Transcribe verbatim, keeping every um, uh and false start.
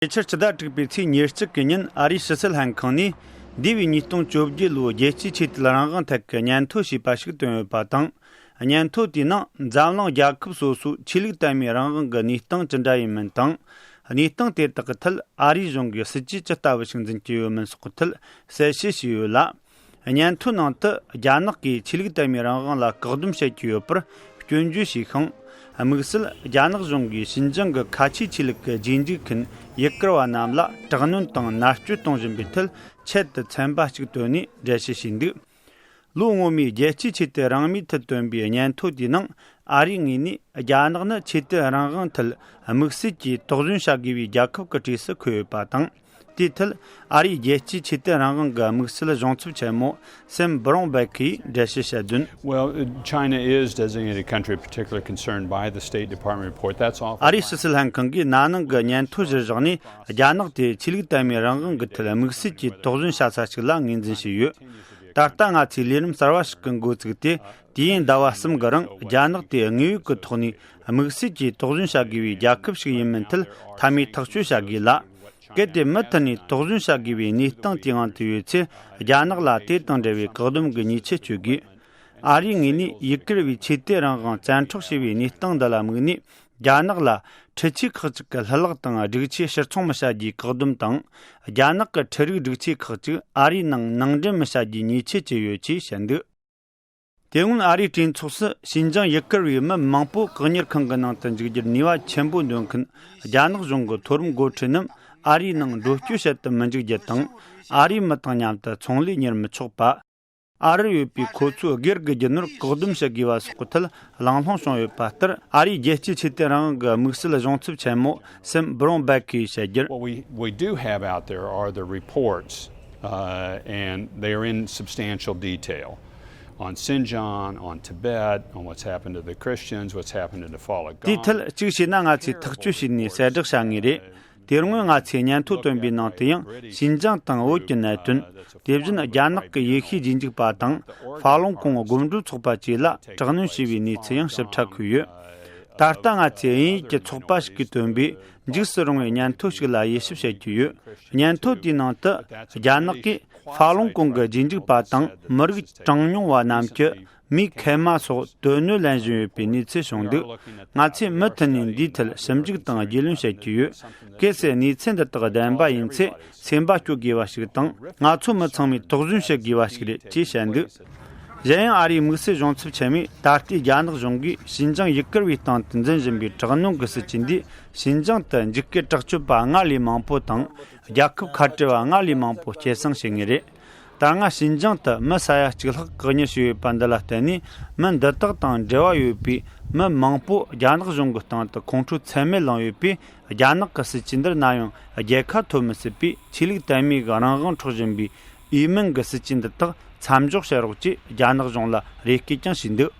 ཕྱི་ཕྱིར་ཕྱི་ཟླ་དྲུག་པའི་ཚེས་ཉེར་གཅིག་གི་ཉིན། ཨ་རིའི་ཕྱི་སྲིད་ལྷན་ཁང་ནས་འདས་པའི་ཉིས་སྟོང་བཅོ་བརྒྱད་ལོའི་རྒྱལ་སྤྱིའི་ཆོས་དད་རང་དབང་ཐད་ཀྱི་སྙན་ཐོ་ཞེས་པ་ཞིག་བཏོན་ཡོད་པ་དང་། སྙན་ཐོ་དེའི་ནང་འཛམ་གླིང་རྒྱལ་ཁབ་སོ་སོའི་ཆོས་ལུགས་དད་མོས་རང་དབང་གི་གནས་སྟངས་ཅི་འདྲ་ཡིན་མིན་དང་། གནས་སྟངས་དེ་དག་གི་ཐད་ཨ་རིའི་གཞུང་གིས་སྲིད་ཇུས་ཇི་ལྟ་བུ་ཞིག་འཛིན་གྱི་ཡོད་མིན་སོགས་ཀྱི་ཐད་གསལ་བཤད་བྱས་ཡོད་ལ། སྙན་ཐོའི་ནང་དུ་རྒྱ་ནག་གིས་ཆོས་ལུགས་དད་མོས་རང་དབང་ལ་བཀག་སྡོམ་བྱེད་ཀྱི་ཡོད་པར་སྐྱོན་བརྗོད་བྱས་ཤིང་། དམིགས་བསལ་རྒྱ་ནག་གཞུང་གིས་ཞིན་ཅང་གི་ཁ་ཆེའི་ཆོས་ལུགས་ཀྱི་རྗེས་འཇུག་མཁན་ཡུ་གུར་བ་རྣམས་ལ་དྲག་གནོན་དང་མནར་གཅོད་གཏོང་བཞིན་པའི་ཐད་ཆེད་དུ་ཚན་པ་གཅིག་བཏོན་ནས་འགྲེལ་བཤད་བྱས་འདུག་ལོ་སྔོན་མའི་རྒྱལ་སྤྱིའི་ཆོས་དད་རང་མོས་ཐད་བཏོན་པའི་སྙན་ཐོ་དེའི་ནང་། ཨ་རིའི་ངོས་ནས་རྒྱ་ནག་ནི་ཆོས་དད་རང་དབང་ཐད་དམིགས་བསལ་གྱིས་དོགས་ཟོན་བྱ་དགོས་པའི་རྒྱལ་ཁབ་ཀྱི་གྲས་སུ་འཁོད་ཡོད་པ་དང་། དེའི་ཐད་ཨ་རིའི་རྒྱལ་སྤྱིའི་ཆོས་དད་རང་དབང་གི་དམིགས་བསལ་གཞུང་ཚབ་ཆེན་མོ་སེམ་བྷི་རོང་བེག་གིས་འགྲེལ་བཤད་བྱས་དོན། Well, China is designated country of particular concern by the State Department report. That's off of ཨ་རིའི་ཕྱི་སྲིད་ལྷན་ཁང་གིས་ན་ནིང་གི་སྙན་ཐོ་གཞིར་བཞག་ནས། རྒྱ་ནག་དེ་ཆོས་ལུགས་དད་མོས་རང་དབང་གི་ཐད་དམིགས་བསལ་གྱིས་དོགས་ཟོན་བྱ་ས་ཞིག་ལ་ངོས་འཛིན་བྱས་ཡོད། ད་ལྟ་ང་ཚོས་ལས་རིམ་གསར་བ་ཞིག་གི་འགོ་བཙུགས་ཏེ། དུས་ཡུན་ཟླ་བ་གསུམ་གྱི་རིང་རྒྱ་ནག་དེ་དངོས་ཡོད་ཀྱི་ཐོག་ནས་དམིགས་བསལ་གྱིས་དོགས་ཟོན་བྱ་དགོས་པའི་རྒྱལ་ཁབ་ཞིག་ཡིན་མིན་ཐད་མཐའ་མའི་ཐག་གཅོད་བྱ་དགོས་ལ། གལ་ཏེ་མུ་མཐུད་ནས་དོགས་ཟོན་བྱ་དགོས་པའི་གནས་སྟངས་དེའི་དབང་དུ་ཡོད་ཚེ། རྒྱ་ནག་ལ་དེ་དང་འབྲེལ་བའི་བཀག་སྡོམ་གྱི་ཉེས་ཆད་གཅོད་དགོས། ཨ་རིའི་ངོས་ནས་ཡུ་གུར་བའི་ཆོས་དད་རང་དབང་བཙན་འཕྲོག་བྱས་པའི་གནས་སྟངས་འདི་ལ་དམིགས་ནས། རྒྱ་ནག་ལ་འཕྲུལ་ཆས་ཁག་ཅིག་གི་ལྷུ་ལག་དང་སྒྲིག་ཆས་ཕྱིར་ཚོང་མི་བྱ་རྒྱུའི་བཀག་སྡོམ་དང་། རྒྱ་ནག་གི་འཕྲུལ་རིག་སྒྲིག་ཆས་ཁག་ཅིག་ཨ་རིའི་ནང་ནང་འདྲེན་མི་བྱ་རྒྱུའི་ཉེས་ཆད་བཅད་ཡོད་ཅེས་བཤད་འདུག་དེ་སྔོན་ཨ་རིའི་གྲོས་ཚོགས་སུ་ཞིན་ཅང་ཡུ་གུར་བའི་མི་མང་པོ་བཀག་ཉར་ཁང་གི་ནང་དུ་འཇུག་རྒྱུར་ནུས་པ་ཆེན་པོ་འདོན་མཁན་རྒྱ་ནག་གཞུང་གི་མཐོ་རིམ་འགོ་ཁྲིད་རྣམས་ཨ་རིའི་ནང་འགྲོ་སྐྱོད་བྱེད་དུ་མི་འཇུག་རྒྱུ་དང་། ཨ་རིའི་མི་དང་མཉམ་དུ་ཚོང་ལས་གཉེར་མི་ཆོག་པ། ཨ་རིར་ཡོད་པའི་ཁོ་ཚོའི་སྒེར་གྱི་རྒྱུ་ནོར་བཀག་སྡོམ་བྱེད་དགོས་པ་སོགས་ཀྱི་ཐད་གླེང་སློང་བྱུང་ཡོད་པ་ལྟར། ཨ་རིའི་རྒྱལ་སྤྱིའི་ཆོས་དད་རང་དབང་གི་དམིགས་བསལ་གཞུང་ཚབ་ཆེན་མོ་སེམ་བྷི་རོང་བེག་གིས་བཤད་རྒྱུར། What we, we do have out there are the reports, uh, and they are in substantial detail on Xinjiang, on Tibet, on what's happened to the Christians, what's happened to the Falun དེའི་Gong. ཐད་གཅིག་བྱས་ན་ང་ཚོས་ཐག་གཅོད་བྱས་ནས་གསལ་བསྒྲགས་བྱ་ངེས་རེད། དེ་སྔོན་ང་ཚོས་སྙན་ཐོ་བཏོན་པའི་ནང་དུ་ཡང་ཞིན་ཅང་དང་བོད་ཀྱི་གནད་དོན། དེ་བཞིན་རྒྱ་ནག་གི་ཡེ་ཤུའི་རྗེས་འཇུག་པ་དང་ཧྥ་ལུང་ཀོང་སྒོམ་སྒྲུབ་ཚོགས་པ་བཅས་ལ་དྲག་གནོན་བྱས་པའི་གནས་ཚུལ་ཡང་ཞིབ་ཕྲ་འཁོད་ཡོད། ད་ལྟ་ང་ཚོས་དབྱིན་ཡིག་གི་ཚོགས་པ་ཞིག་གིས་བཏོན་པའི་འཇིགས་སུ་རུང་བའི་སྙན་ཐོ་ཞིག་ལ་དབྱེ་ཞིབ་བྱེད་ཀྱི་ཡོད། སྙན་ཐོ་དེའི་ནང་དུ་རྒྱ་ནག་གིས་ཧྥ་ལུང་ཀོང་གི་རྗེས་འཇུག་པ་དང་མི་རིགས་གྲངས་ཉུང་བ་རྣམས་ཀྱི་མིའི་ཁལ་མ་སོགས་དོད་གནོད་ལེན་བཞིན་ཡོད་པའི་གནས་ཚུལ་བྱུང་འདུག་ང་ཚོས་མུ་མཐུད་ནས་འདིའི་ཐད་ཞིབ་འཇུག་དང་རྒྱུས་ལོན་བྱེད་ཀྱི་ཡོད། གལ་སྲིད་གནས་ཚུལ་འདི་དག་བདེན་པ་ཡིན་ཚེ་སེམས་པ་སྐྱོ་དགོས་པ་ཞིག་དང་། ང་ཚོ་མི་ཚང་མས་དོགས་ཟོན་བྱེད་དགོས་པ་ཞིག་རེད་ཅེས་བཤད་འདུག་གཞན་ཡང་ཨ་རིའི་དམིགས་བསལ་གཞུང་ཚབ་ཆེན་མོས་ད་ལྟའི་རྒྱ་ནག་གཞུང་གིས་ཞིན་ཅང་ཡུ་གུར་བའི་སྟེང་དུ་འཛིན་བཞིན་པའི་དྲག་གནོན་གྱི་སྲིད་ཇུས་འདིས་ཞིན་ཅང་དུ་འཇིགས་སྐུལ་དྲག་སྤྱོད་པ་སྔར་ལས་མང་པོ་དང་རྒྱལ་ཁབ་ཁ་བྲལ་བ་སྔར་ལས་མང་པོ་སྐྱེད་སྲིང་བྱེད་ངེས་རེད། ད་སྔ་ཞིན་ཅང་དུ་མི་ས་ཡ་གཅིག་ལྷག་བཀག་ཉར་བྱས་ཡོད་པ་འདི་ལ་བརྟེན་ནས། མི་འདི་དག་དང་འབྲེལ་བ་ཡོད་པའི་མི་མང་པོ་རྒྱ་ནག་གཞུང་གི་སྟེང་དུ་ཁོང་ཁྲོ་ཚད་མེད་ལངས་ཡོད་པས། རྒྱ་ནག་གི་སྲིད་ཇུས་འདིར་ནམ་ཡང་རྒྱལ་ཁ་ཐོབ་མི་སྲིད་པས། ཆོས་ལུགས་དད་མོས་ཀྱི་རང་དབང་འཕྲོག་བཞིན་པའི་འོས་མིན་གྱི་སྲིད་ཇུས་འདི་དག་མཚམས་འཇོག་བྱེད་རོགས་ཅེས་རྒྱ་ནག་གཞུང་ལ་རེ་སྐུལ་ཀྱང་བྱས་འདུག